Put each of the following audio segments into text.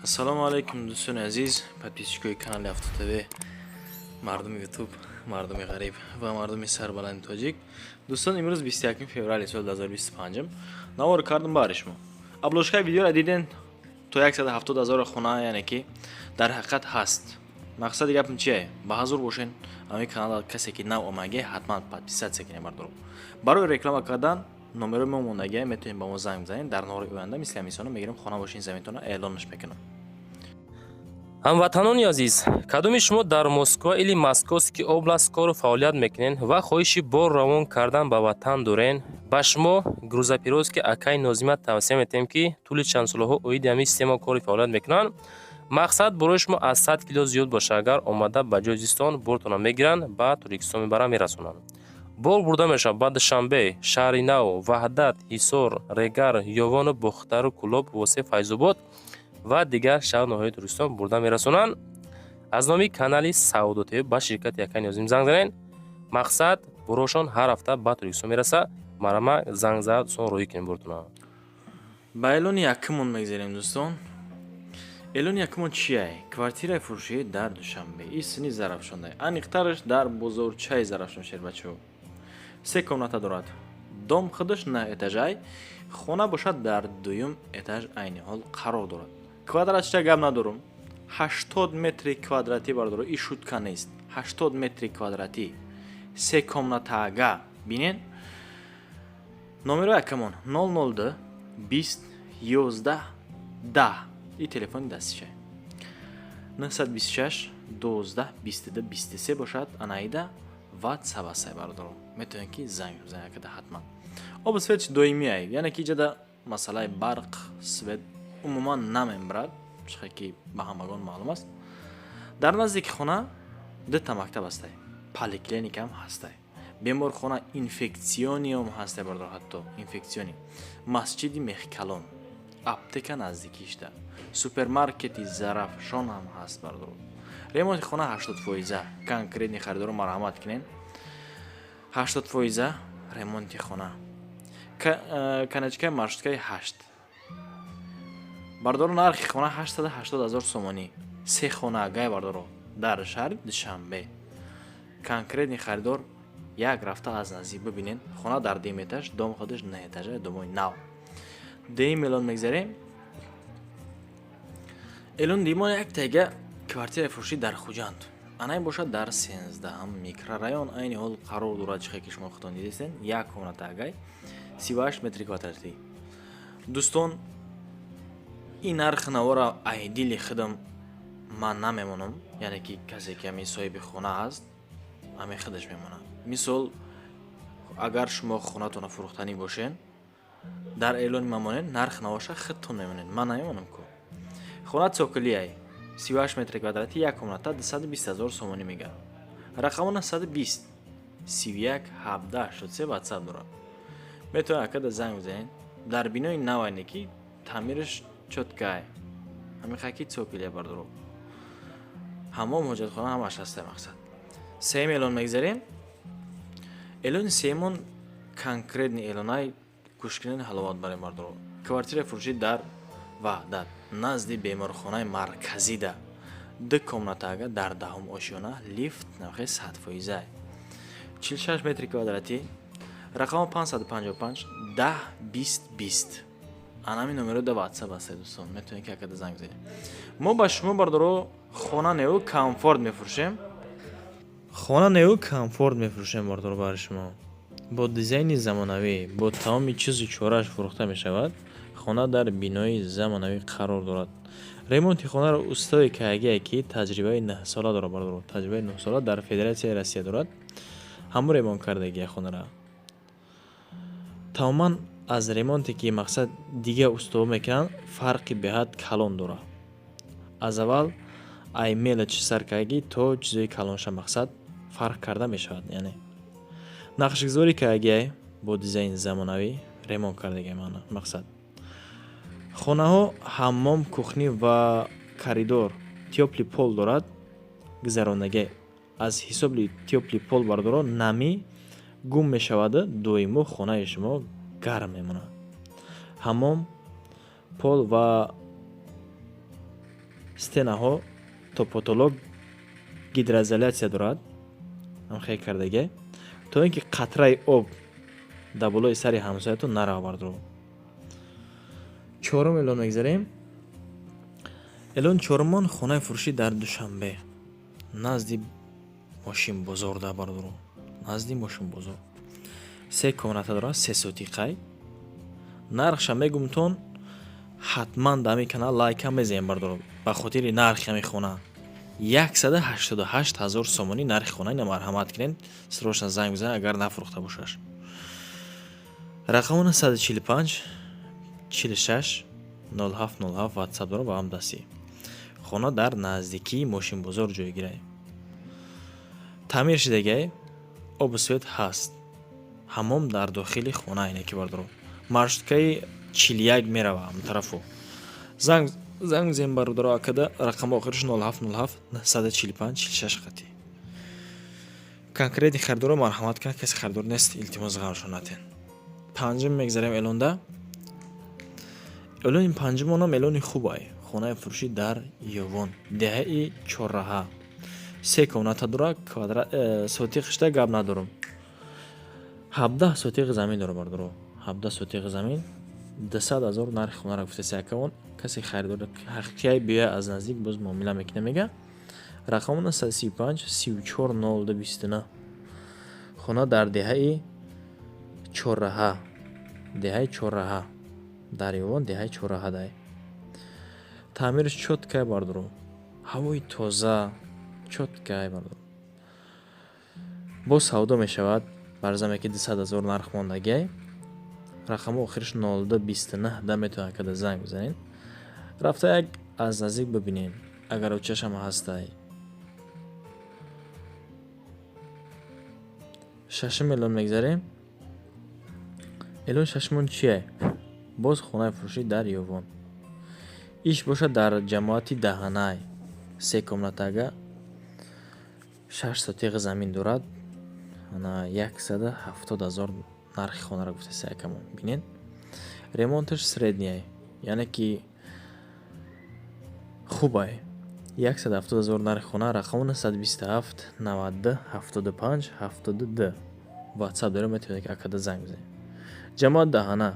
Ассалому алайкум, дӯстони азиз, подписчикои канали Авто ТВ, мардуми Ютуб, мардуми ғариб ва мардуми сарбаланди тоҷик. Дӯстон, имрӯз 21 феврали соли 2025 навор кардам баҳри шумо. Обложкаи видеоро диден, то 170 ҳазор хона, яъне ки дар ҳақиқат ҳаст. Мақсади гапам чие? Ба ҳазур бошен, ҳамин канал касе ки нав омагӣ, ҳатман подписаться кунед, бардору. Барои реклама кардан номерои мо мондагия, метавонед ба мо занг бизанед. Дар навори оянда мисли ҳамисона мегирем, хона бошин, заминтона эълонаш мекунам. Ҳамватанони азиз, кадоми шумо дар Москва или Московский область кору фаъолият мекунед ва хоҳиши бор равон кардан ба ватан дорен, ба шумо грузоперевозки акай Нозима тавсия метиҳем, ки тӯли чанд солаҳо оиди ҳамин система кори фаъолият мекунанд. Мақсад, борои шумо аз 100 кило зиёд боша, агар омада ба ҷои зистон бортона мегиранд, ба Тоҷикистон мебаранд, мерасонанд. Бор бурда мешавад ба Душанбе, Шаҳри Нав, Ваҳдат, Ҳисор, Регар, Ёвону Бохтару Кӯлоб, Восе, Файзобод ва дигар шаҳру ноҳияи Тоҷикистон бурда мерасонанд. Аз номи канали Савдо ТВ ба ширкати акай Нозим занг занед. Мақсад, борошон ҳар ҳафта ба Тоҷикистон мерасад. Марама занг зад, дӯстон, роҳӣ кунем бортона. Ба эълони якумон мегзарем, дӯстон. Эълони якумон чие? Квартираи фурӯшӣ дар Душанбе, истини Зарафшонда, аниқтараш дар бозорчаи Зарафшон, шербачаҳо. Се комната дорад. Дом худаш на этажай, хона бошад, дар дуюм этаж айни ҳол қарор дорад. Квадратша гап надорум, 80 метри квадратӣ, бардоро, и шутка нест. 80 метри квадратӣ, се комнатага. Бинен, номеро якамон 002 20 11 10, и телефони дастиша. 926 12 22 23 бошад, анаида ватсап астай, бардоро, метавонед ки занг бизанед акада ҳатман. Обу свет доимиай, яъне ки иҷада масъалаи барқ, свет умуман намембарад, чихе ки ба ҳамагон маълум аст. Дар наздики хона дута мактаб ҳастай, поликлиникаам ҳастай, беморхона инфекциониам ҳастай, бардор, ҳатто инфекционный, масҷиди Мехкалон, аптека наздикишда, супермаркети Зарафшон ҳам ҳаст, бардор. Ремонти хона 80%. Конкретный харидоро марҳамат кунед. 80% ремонти хона. Конечкаи маршруткаи 8, бардоро. Нархи хона 880 ҳазор сомонӣ, се хонаагай, бардоро, дар шаҳри Душанбе. Конкретный харидор як рафта аз наздик бибинед. Хона дар дуюм этаж, дом худаш на этажа, домои нав. Дуюм эълон мегзарем. Эълон дуюмон як тега квартираи фурӯшӣ дар Хуҷанд. Анай бошад, дар 13-ҳам микрорайон айни ҳол қарор дорад, чихе ки шумо худтон дидестен. Як комната агай, 38 метри квадратӣ. Дӯстон, ин нархи навора ай дили худам ман намемонам, яъне ки касе ки ҳамин соҳиби хона аст, ҳамин худаш мемонад. Мисол, агар шумо хонатонро фурӯхтанӣ бошед, дар эълони ман монед, нарх навоша худтон мемонед, ман намемонам ку. Хона цоколиай, 38 метри квадратӣ, як комната, 220 ҳазор сомонӣ мегӯяд. Рақамо 920 31 17 83 ватсап дорад, метавонед акада занг бизанед. Дар бинои навайне ки таъмираш чёткай, ҳамин хаки цоколия, бардоро, ҳамом, ҳоҷатхона ҳамаш ҳастай. Мақсад, сеюм эълон мегзарем. Эълони сеюмон конкретный эълонай, гӯшкунани ҳаловат барем, бардоро. Квартираи фурӯшӣ дар Ваҳдат, назди беморхонаи марказида, ду комнатага, дар 10-ум ошёна, лифт навхе 100%, 46 метри квадратӣ. Рақамо 555 10 20 20. Анами номеро да ватсап ҳастай, дӯстон, метавонед ки акада занг бизанед. Мо ба шумо, бардоро, хона неу комфорт мефурӯшем, хона неу комфорт мефурӯшем, бардоро, барои шумо бо дизайни замонавӣ, бо тамоми чизу чорааш фурӯхта мешавад. Хона дар бинои замонавӣ қарор дорад. Ремонти хонаро устое каагие ки таҷрибаи 9-сола дорад, бардоро, таҷрибаи 9-сола дар Федератсияи Россия дорад, ҳамон ремонт кардагия хонара. Тамоман аз ремонте ки, мақсад, дигар устоҳо мекунанд, фарқи беҳад калон дорад. Аз аввал ай мелочи сар кардагӣ то чизои калонша, мақсад, фарқ карда мешавад. Яъне нақшгузорӣ кардагиай, бо дизайни замонавӣ ремонт кардагиай. Мақсад, хонаҳо ҳаммом, кухня ва коридор, тёплый пол дорад гузарондагиай. Аз ҳисоби тёплый пол, бардоро, намӣ гум мешаваду доимо хонаи шумо гарм мемонад. Ҳаммом, пол ва Стенаҳо то потолок гидроизоляция дорад, ҳамхел кардагиай, то ин ки қатраи об дар болои сари ҳамсоятон нарава, бардоро. Чорум эълон мегзарем. Эълони чорумон: хонаи фурӯшӣ дар Душанбе, назди мошинбозор да, бардоро, назди мошинбозор. Се комната дорад, се сотиқай. Нархша мегумтон, ҳатман дар ҳамин канал лайкам мезанем, бардоро, ба хотири нархи ҳамин хона. 188 000 сомонӣ нархи хона. Ина марҳамат кунед, срочно занг бизанед, агар нафурӯхта бошаш. Рақамона 145 46 07 07, ватсап дорам, ба ҳам дастӣ. Хона дар наздикии мошинбозор ҷойгирай, таъмир шидагиай, обу свет ҳаст, ҳаммом дар дохили хона. Ине ки, бардоро, маршруткаи 41 мерава ҳамн тарафу. Занг бизанем, бародаро, акада. Рақами охириш 07 07 945 46 қатӣ. Конкретный харидоро марҳамат кунад, касе харидор нест, илтимос, ғамшон натен. Панҷум мегзарем эълонда. Эълони панҷумонам эълони хубай: хонаи фурӯшӣ дар Ёвон, деҳаи Чорраҳа. Се комната дорад, квадрат сотиқишда гап надорам, 17 сотиқ замин дорад, бардоро, 17 сотиқ замин. 200 000 нархи хонаро гуфтаси акавон. Касе харидор ҳақиқияй, биёя аз наздик, боз муомила мекунем, мега. Рақамона 135 34 02 29. Хона дар деҳаи Чорраҳа, деҳаи Чорраҳа дар Ёвон, деҳаи Чорраҳа дай. Таъмираш чёткай, бардоро, ҳавои тоза, чёткай, бардоро. Боз савдо мешавад, барзаме ки 200 000 нарх мондагиай. Рақами охириш 02 29 да, метавонад када занг бизанед, рафта як аз наздик бибинем, агар очашам ҳастай. Шашум эълон мегзарем. Эълони шашумон чие? Боз хонаи фурӯшӣ дар Ёвон, иш бошад дар ҷамоати Даҳанай. Се комнатага, шаш сотиқ замин дорад. Ана 170 000 нархи хонаро гуфтаси акамон. Бинед, ремонташ средний, яъне ки хубай. 170 000 нархи хона. Рақаму 927 92 75 72, ватсап дорем, метавонед ки акада занг бизанед. Ҷамоат Даҳана,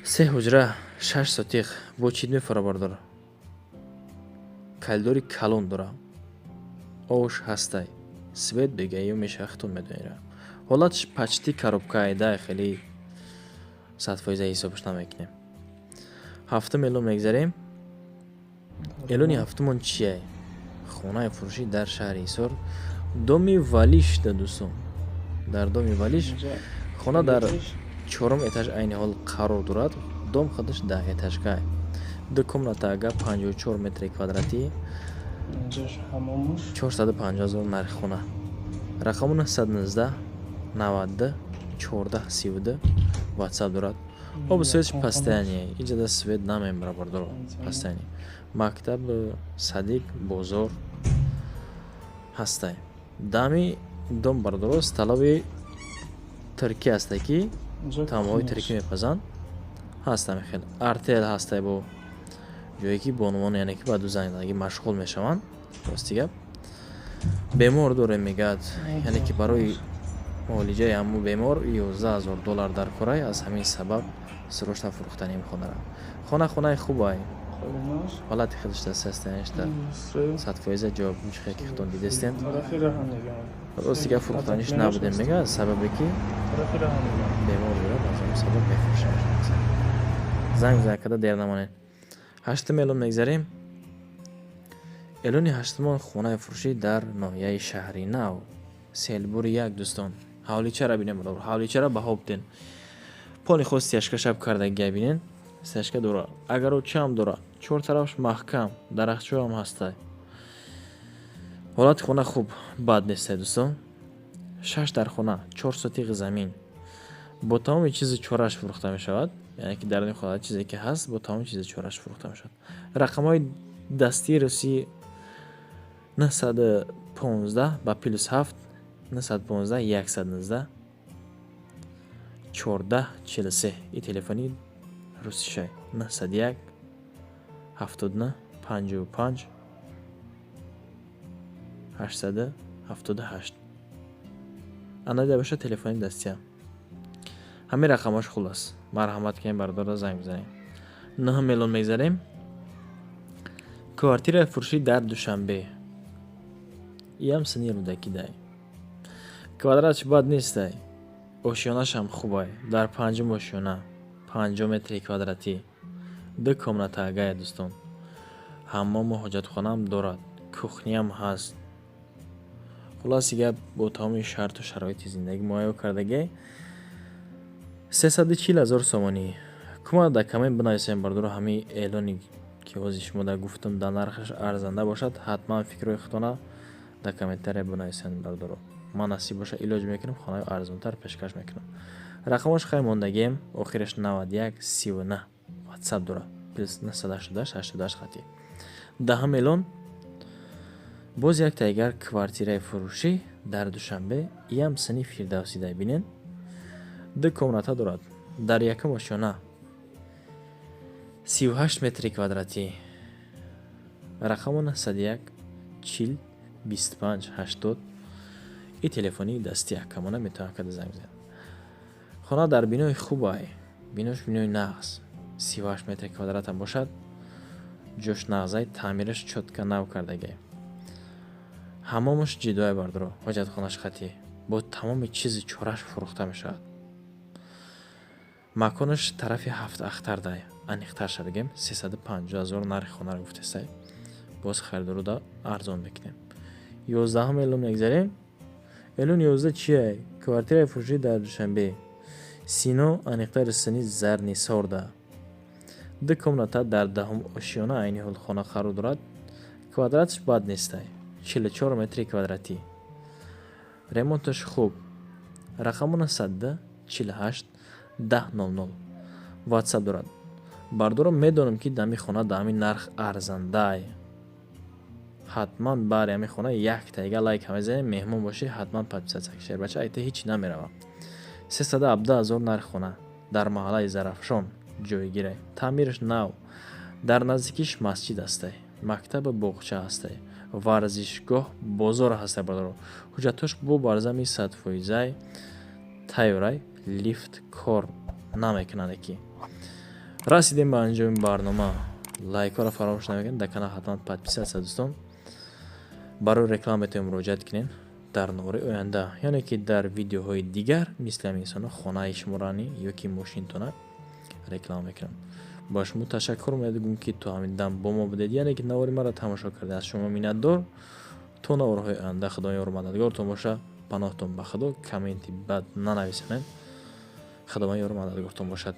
се ҳуҷра, шаш сотиқ. Бо чид мефора, бардор, коридори калон дора, ош ҳастай, свет бегаё мешава, худтон медонед. Ҳолатш почти коробкаай да, хеле 100% ҳисобаш намекунем. Ҳафтум эълон мегзарем. Эълони ҳафтумон чие? Хонаи фурӯшӣ дар шаҳри Ҳисор, доми Валиш да, дӯстон, дар доми Валиш. Хона дар чорум этаж айни ҳол қарор дорад, дом худаш даҳ этажкай. Ду комната ага, 54 метри квадратӣ, 450 000 нархи хона. Рақаму 919 92 14 32, ватсап дорад. Обу светш постоянный, иҷода свет намембара, бардоро, постоянный. Мактаб, садик, бозор ҳастай. Дами дом, бардоро, столовый туркӣ ҳастай, ки таомҳои туркӣ мепазанд, ҳастам хел. Артел ҳастай, бо ҷое ки бонувон, яъне ки ба дузандагӣ машғул мешаванд. Рости гап, бемор дорем, мегӯяд, яъне ки барои муолиҷаи ҳамун бемор 11 000 доллар дар корай. Аз ҳамин сабаб срочно фурӯхтанем хонара. Хона хонаи хубай, ҳолати худаш состояниешда 100% ҷавоб чихе ки худтон дидестен. Рости гап, фурӯхтаниш набудем, мегӯяд, сабабе ки бемор дорад, аз ҳамин сабаб мефурӯшем. Занг бизанед када, дер намонед. Ҳаштум эълон мегзарем. Эълони ҳаштумон: хонаи фурӯшӣ дар ноҳияи Шаҳри Нав, Селбури як. Дӯстон, ҳавличара бинем, ҳавличара баҳо биден. Поли худ стяжка шаб кардагия, бинен, стяжка дора, агарочаам дора, чор тарафаш маҳкам, дарахтчоам ҳастай. Ҳолати хона хуб, бад нестай, дӯстон. Шаш дар хона, чор сотиқ замин, бо тамоми чизи чораш фурӯхта мешавад, яъне ки дар ин ҳолат чизе ки ҳаст, бо тамоми чизи чораш фурӯхта мешавад. Рақамҳои дастии русӣ 915 ба +7 915 119 14 43, и телефони русишай 901. 79 55 878. Ана боша телефони дастия. Ҳамин рақамош хулас. Марҳамат кунем, бародаро, занг бизанем. Нӯҳум эълон мегзарем. Квартираи фурӯшӣ дар Душанбе. Иам сини Рӯдакидай. Квадратш бад нестай. Ошёнашам хубай. Дар панҷум ошёна. 50 метри квадратӣ. Ду комната агая, дӯстон. Ҳаммому ҳоҷатхонаам дорад. Кухняам ҳаст. Хулоси гап, бо тамоми шарту шароити зиндагӣ муҳайё кардагиай. 340 000 сомонӣ. Кумак дар коммент бинависем, бардоро, ҳамин эълоне ки ҳозир шумо дар гуфтам, дар нархаш арзанда бошад, ҳатман фикрҳои худтона дар комментария бинависед, бардоро. Ман насиб боша, илоҷ мекунам, хонаи арзонтар пешкаш мекунам. Рақамош хай мондагием, охираш 91 39, ватсап дорад, плюс 988 88 хати. Даҳум эълон боз як тайгар, квартираи фурӯшӣ дар Душанбе, иам сини Фирдавсидай. Бинен, ду комната дорад, дар якум ошёна, 38 метри квадратӣ. Рақаму 901 40 25 80 и телефони дасти акамона, метавонад када занг бизанад. Хона дар бинои хубай, бинош бинои нағз, 38 метри квадратам бошад, ҷош нағзай, таъмираш чётко, нав кардагай. Ҳаммомаш ҷидоя, бардоро, ҳоҷатхонаш хатӣ, бо тамоми чизи чораш фурӯхта мешавад. Маконаш тарафи Ҳафт Ахтардай, аниқтарша бигем, 350 000 нархи хонаро гуфтестай, боз харидоруда арзон мекунем. 11-ум эълон мегзарем. Эълон 11 чия? Квартираи фурӯшӣ дар Душанбе, Сино, аниқтари сини Зарнисорда, ду комната, дар даҳум ошёна айни ҳол хона қарор дорад. Квадратш бад нестай, 44 метри квадратӣ, ремонташ хуб. Рақаму 902 48 10 00, ватсап дорад. Бардоро, медонам, ки дами хона да ҳамин нарх арзандай. Ҳатман баъри ҳамин хона як тайга лайк мезанем. Меҳмон бошӣ, ҳатман подписаться шербача, айта ҳеҷ намерава. 317 000 нархи хона, дар маҳаллаи Зарафшон ҷойгирай, таъмираш нав, дар наздикиш масҷид ҳастай, мактабу боғча ҳастай, варзишгоҳ, бозор ҳастай. Бардоро, ҳуҷҷатҳош бо барзами 100%-ай тайёрай, лифт кор намекунад. Ки расидем ба анҷоми барнома. Лайкҳоро фаромӯш намекунед, дар канал ҳатман подписаться. Дӯстон, барои реклама метавонед муроҷиат кунед. Дар навори оянда, яъне ки дар видеоҳои дигар, мисли ҳамин инсонҳо хонаи шуморо ё ки мошинтона реклама мекунам. Ба шумо ташаккур мегӯм, ки то ҳамин дам бо мо будед, яъне ки навори маро тамошо карда. Аз шумо миннатдор. То наворҳои оянда Худо ёру мададгортон боша. Паноҳтон ба Худо. Комменти бад нанависонед. Худованд ёру мададгортон бошад.